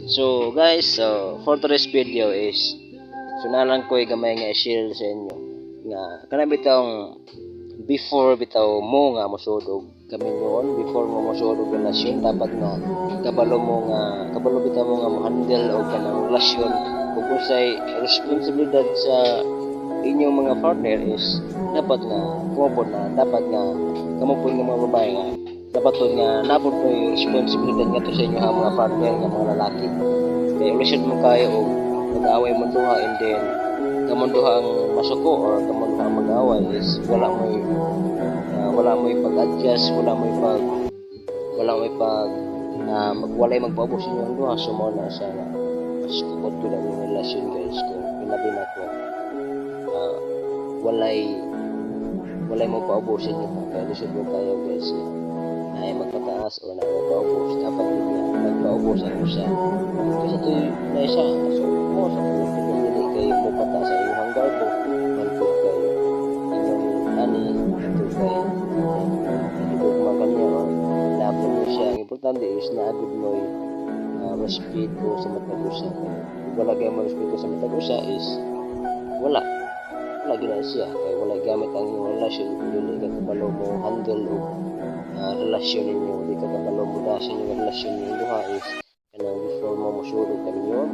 So guys, so for today's video is so nalang ko'y gamay nga i-share sa inyo nga kana bitawng before bitaw mo nga mosud og kaminyoon, before mo mosud og relasyon, dapat nga kabalo mo nga kabalo bitaw mo nga mo handle og kanang relasyon ug unsay responsibilidad sa inyong mga partner is dapat nga kamo na dapat nga kamo pod nga mga babae nga dapat pod nga naa pod mo'y responsibilidad ngadto sa inyong mga partner nga mga lalaki, kay lisod mo kayo og mag-away mo duha and then kamong duha ang masuko or kamong duha ang mag-away is wala mo'y pag-adjust, wala mo'y pag walay magpaubos sa inyong duha. So mao na siya nga mas kubot gyud ang inyong relasyon, guys, kung ilabi na kung walay mo paubos sa inyo, kay lisod mo kayo, guys, nga naay magpataas o naay magpaubos. Dapat gyud nga magpaubos ang usa kasi ito na siya. So mo sa kung dili kay mo pataas ang inyong garbo man kay inyong ani ito kay higugma kaniya or love mo siya. Ang importante is naa gud mo'y respeto sa matag usa, kay kung wala kay mo respeto sa matag usa is wala wala gyud na siya, kay wala gamit ang inyong relasyon kung dili ka kabalo mo handle og relasyon ninyo, di ka kabalo mo sa inyong relasyon ninyong duha is kanang before mo mosud og kaminyoon.